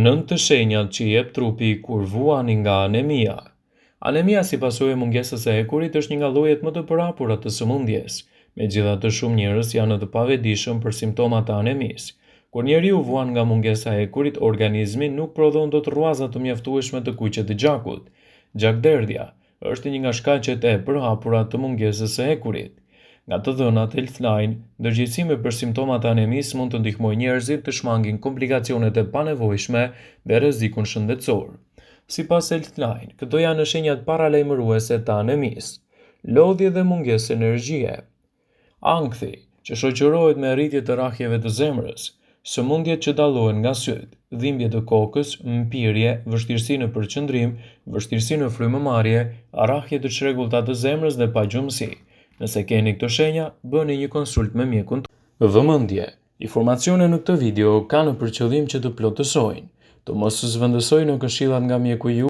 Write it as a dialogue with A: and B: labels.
A: Nëntë shenjat që jep trupi kur vuani nga anemia. Anemia si pasojë e mungesës së hekurit është një nga llojet më të përhapura të sëmundjes. Megjithatë shumë njerëz janë të pavetëdijshëm për simptomat e anemisë. Kur njeriu vuan nga mungesa e hekurit, organizmi nuk prodhon dot rruaza të mjaftueshme të kuqe të gjakut. Gjakderdhja është një nga shkaqet e përhapura të mungesës së hekurit. Nga të dhënat Healthline, ndërgjegjësimi për simptomat e anemisë mund të ndihmojë njerëzit të shmangin komplikacionet e panevojshme dhe rrezikun shëndetësor. Sipas Healthline, këto janë shenjat paralajmëruese të anemisë: lodhje dhe mungesë energjie, Ankthi, që shoqërohet me rritje të rrahjeve të zemrës, sëmundjet që dallohen nga sytë, dhimbje të kokës, mpirje, vështirësi në përqendrim, vështirësi në frymëmarrje, rrahje të çrregullta të zemrës dhe pagjumësi. Nëse keni këto shenja, bëni një konsultë me mjekun tuaj. Vëmendje! Informacionet në këtë video kanë për qëllim që të plotësojnë, të mos zëvendësojnë këshillat nga mjeku juaj.